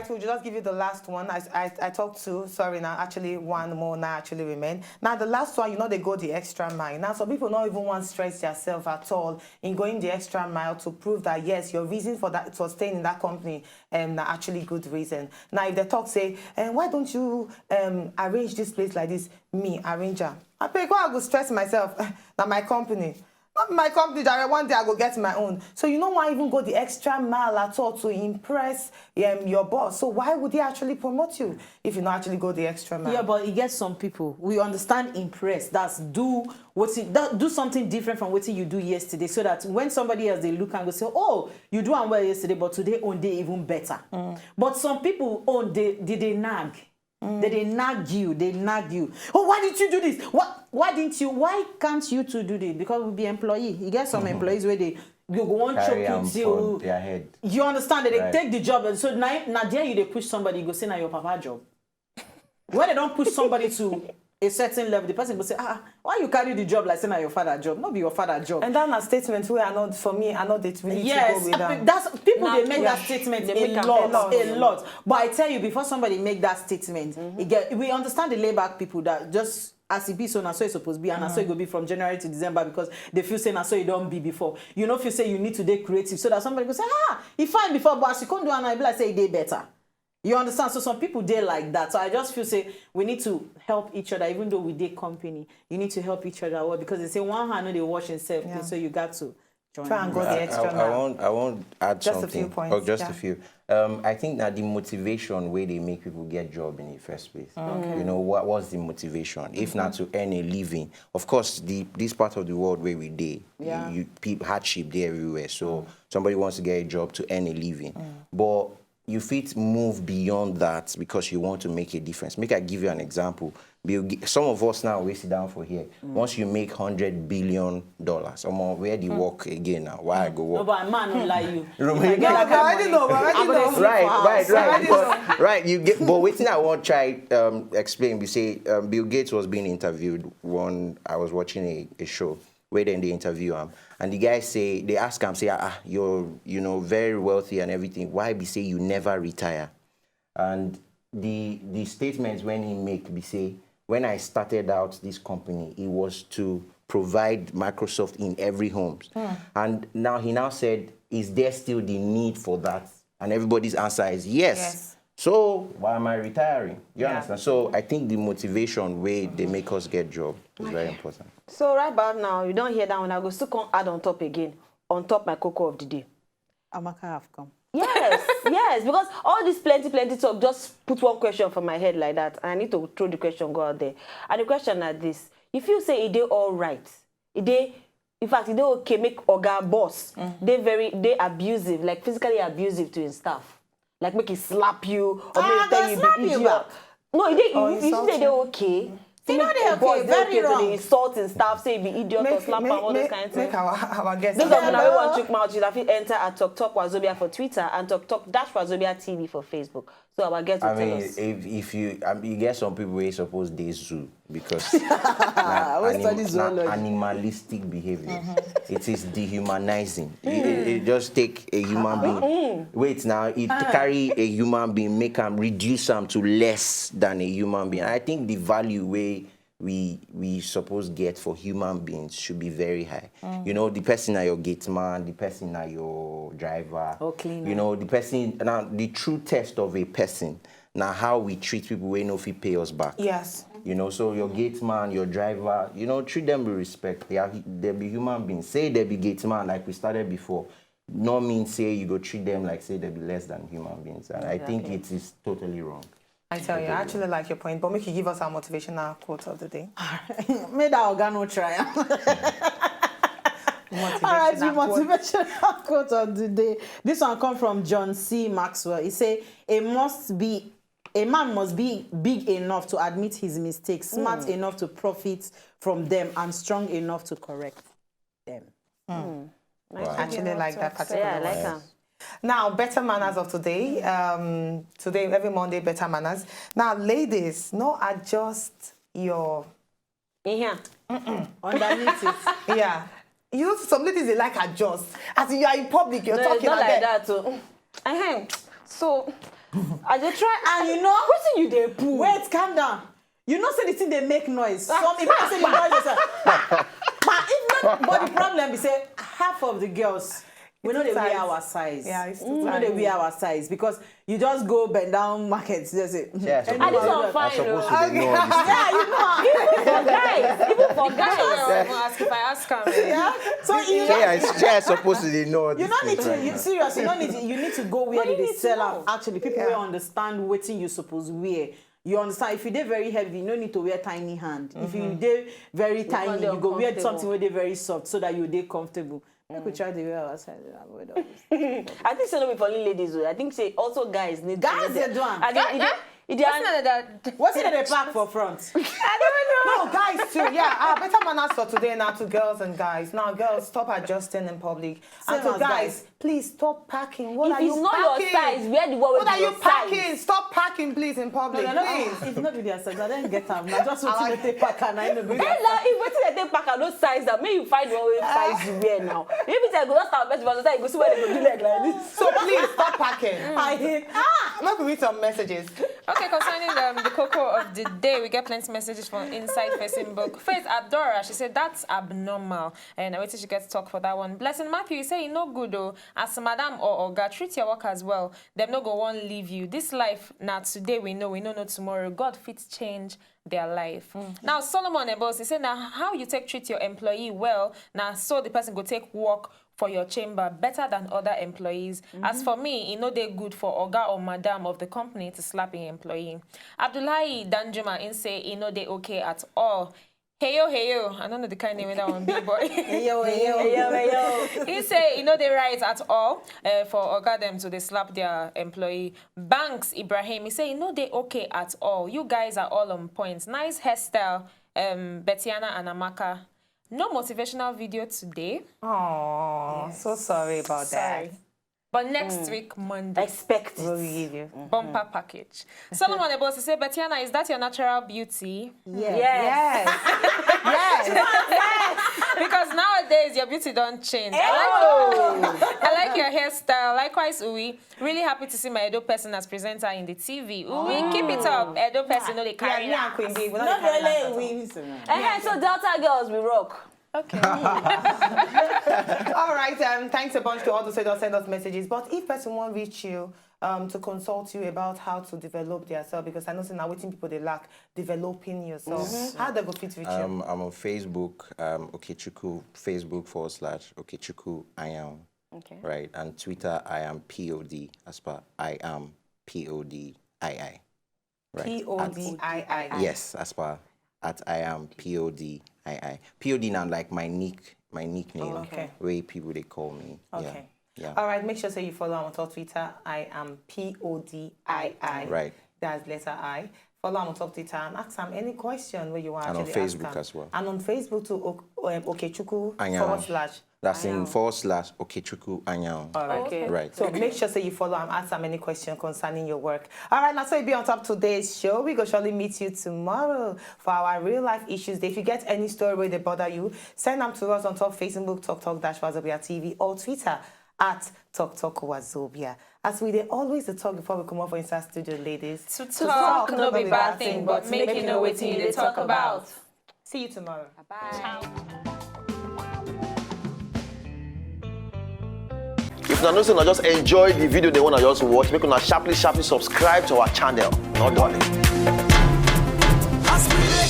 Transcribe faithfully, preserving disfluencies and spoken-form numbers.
We'll just give you the last one. I, I, I talked to, sorry, now actually one more now actually remain. Now the last one, you know, they go the extra mile. Now some people don't even want to stress themselves at all in going the extra mile to prove that yes, your reason for that for staying in that company um, na actually good reason. Now if they talk say, and why don't you um, arrange this place like this? Me arrange am. I pay go I go stress myself. Na my company. Not my company that one day I go get my own. So you no wan even go the extra mile at all to impress um, your boss. So why would he actually promote you if you not actually go the extra mile? Yeah, but you get some people. We understand impress. That's do what you that, do something different from what you do yesterday, so that when somebody else they look and go say, "Oh, you do am well yesterday, but today own day even better." But some people own they they, they nag. They they nag you, they nag you. "Oh, why didn't you do this? What? Why didn't you? Why can't you two do this?" Because we be employee. You get some employees where they you go on Carry choke am you till for their head. You understand that they Right. take the job, and so now now there you they push somebody, you go say now your papa job. When they don't push somebody to a certain level, the person go say, "Ah, why you carry the job like say na your father job? Not be your father job." And that's a statement where I not for me, I know that we need Yes, to go with them. That's people Nah, they make yeah. that statement They a make am lot, a lot. a lot. But I tell you, before somebody make that statement, it get, we understand the laid back people that just as it be so na so it's supposed to be, and na so it go be from January to December because they feel say na so it don't be before. You know, if you say you need to be creative, so that somebody go say, "Ah, it fine before, but as you can't do, and I be like say it dey better." You understand? So some people they like that. So I just feel say we need to help each other, even though we dey company. You need to help each other well because they say one hand no dey wash himself, Yeah. so you got to join. Try and go I, the extra I, I mile. want I want add Just a something. Few points. Oh, just yeah. a few. Um, I think that the motivation where they make people get job in the first place. You know what? What's the motivation? If not to earn a living, of course, the this part of the world where we dey, Yeah. you, you peop hardship there everywhere. So somebody wants to get a job to earn a living, but you fit move beyond that because you want to make a difference. Make I give you an example. Bill Ga- Some of us now we sit down for here. Once you make hundred billion dollars, or more, where the work again now? Why I go No, work? but man, no lie you. Room If I here. get No, that but I kind didn't money, know, but I I didn't go know. dey sleep Right, for right, house. right. Because, right, you get, but waiting, I want try um, explain. We say um, Bill Gates was being interviewed. One, I was watching a, a show where then they interview him, and the guy say they ask him, say, "Ah, you're you know very wealthy and everything. Why be say you never retire?" And the the statements when he make be say, "When I started out this company, it was to provide Microsoft in every homes, and now he now said, is there still the need for that?" And everybody's answer is yes. Yes. So why am I retiring? You Yeah. Understand? So I think the motivation way they make us get job is very important. So right about now, you don't hear that one. I go still come add on top again, on top my cocoa of the day. Amaka have come. Yes, yes, because all this plenty, plenty talk just put one question for my head like that, and I need to throw the question go out there. And the question is this: if you say it dey all right, it dey, in fact, it dey okay, make oga boss, they very, they abusive, like physically abusive to his staff, like make he slap you or Ah, make he tell go you slap be you idiot. back. No, it dey. Or You, you should insult say they you. Okay. They know they Make a boss okay, dey very okay to wrong. Dey insult him staff, say he be idiot or Make, slap make, am, all those make, kind of make things. Our, our guests. Those of Hello. una wey wan chook mouth, you fit enter at Talk Talk Wazobia for Twitter and Talk Talk Dash Wazobia T V for Facebook. So our guests will I tell mean, us. If, if you, um, you get some people where supposed they zoo because na, Who study na zoology? Animalistic behavior. It is dehumanizing. It, it, it just take a human being. Wait now, it carry a human being, make am reduce am to less than a human being. I think the value way we we suppose get for human beings should be very high. You know, the person na your gate man, the person na your driver. Or cleaner. You know, the person now the true test of a person now how we treat people wey no fit pay us back. Yes. You know, so your gate man, your driver, you know, treat them with respect. They are they be human beings. Say they be gate man like we started before. No mean say you go treat them like say they be less than human beings. And I think it is totally wrong. I tell you, I actually like your point, but make you give us our motivational quote of the day. May that oga no try. All right, the Motivational quote. Motivational quote of the day. This one come from John C Maxwell. He say a must be a man must be big enough to admit his mistakes, smart enough to profit from them, and strong enough to correct them. I actually like that particular Yeah, I like one. am. Now, better manners of today. Um, today, every Monday, better manners. Now, ladies, no adjust your In here. Underneath it. Yeah. You know, some ladies they like adjust. As in, you are in public, you're No, talking it's not and like then- that. So, ahem. So, I dey try. And you know, wetin you dey pull? Wait, calm down. You know say the thing dey make noise. Some, if I say the noise is, but if not, but the problem be say half of the girls, we no dey wear our size. Yeah, it's too tight. We no dey wear our size because you just go bend down market, just say, Yes, "Anyhow." And this one fine, I'm supposed though. To be know all this. Yeah, you know. For guys, even for guys. Ask if I ask am. Yeah. So you, Say I, say I supposed to dey know all you these don't need things to. right You now. Seriously, you don't need to. You need to go where But you they need to sell know. out. Actually, people will understand wetin you suppose wear. You understand? If you dey very heavy, you no need to wear tiny hand. If you dey very tiny, dey you go wear uncomfortable. Something where they very soft so that you dey comfortable. Make we try the wear our size and avoid all this. I think say no be for only ladies o. I think say also guys need Guys to. Dey do am. I think e dey. E dey. What's another? Wetin dem dey pack for front? No, guys too. Yeah, uh, better manners for today now to girls and guys. Now, girls, stop adjusting in public. And Same to as guys, guys. Please stop packing. What If are it's you not your packing? Size, wear the one wey What be are you your packing? Size. Stop packing, please, in public, No, no, no. please. If not be their size, I don't get am. Na just wetin dem take pack and I no be their Ella, if wetin dem take pack, I no size am. Make you find one wey size you wear now. If it's like go just start best for society, you go see where they go do leg like this. So please stop packing. I hate. Ah, let me read some messages. Okay, concerning um, the cocoa of the day, we get plenty messages from inside Facebook. Faith Adora, she said that's abnormal, and I wait till she gets talk for that one. Blessing Matthew, you say you no good though. As madam or oga, treat your workers well. Dem no go wan leave you. This life na today we know, we no know tomorrow. God fit change their life. Now Solomon Ebos, he say na how you take treat your employee well, na so the person go take work for your chamber better than other employees. As for me, e no dey good for oga or madam of the company to slap im employee. Abdullahi Danjuma, im say e no dey okay at all. Heyo, heyo. I don't know the kind name wey that one be, but Yo, yo. Yo, yo. He say e no dey right at all uh, for oga dem to dey slap their employee. Banks Ibrahim, he say e no dey okay at all. You guys are all on point. Nice hairstyle, um, Betiana and Amaka. No motivational video today, Oh, so sorry about sorry, that. But next week Monday, Expect We'll it. give you. Bumper package. Solomon Ebo say, Betiana, is that your natural beauty? Yes. Yes. Because nowadays your beauty don't change. I like, I like your hairstyle. Likewise, Uwe. Really happy to see my Edo person as presenter in the T V. Uwe, keep it up. Edo person, no, they Yeah, carry me and that. Queen B, we don't Not carry really that. We listen. Eh, so Delta girls, we rock. Okay. All right, um, thanks a bunch to all those who send us messages. But if person wan reach you um, to consult you about how to develop yourself, because I know say na wetin people dey lack, developing yourself. How they go fit reach you? Um, I'm on Facebook, um, Okechukwu, Facebook forward slash Okechukwu I am, Okay. Right? And Twitter, I am P O D, as per I am P O D I I. Right? P O D I I. At, yes, as per at I am P O D I I. P O D now like my nick, my nickname, Okay. Way people they call me. Okay. Yeah. All right, make sure say you follow am on top Twitter. I am P O D I I. Right. That's letter I. Follow am on top Twitter and ask am any question where you want And on actually ask Facebook am. As well. And on Facebook to ok- um, Okechukwu Anyanwu. forward slash. That's in Anyanwu. Forward slash Okechukwu Anyanwu. All right. Okay. Right. So make sure say you follow am, ask am any question concerning your work. All right, now so you be on top today's show. We go surely meet you tomorrow for our real life issues. If you get any story where they bother you, send them to us on top Facebook, Talk Talk Dash Wazobia T V, or Twitter at Talk Talk Wazobia. As we they always the talk before we come over inside studio, ladies. To talk no be bad thing, but make you know wetin you dey talk about. See you tomorrow. Bye. If una know say una just enjoy the video they wanna just watch, make una sharply sharply subscribe to our channel. No darling. As we dey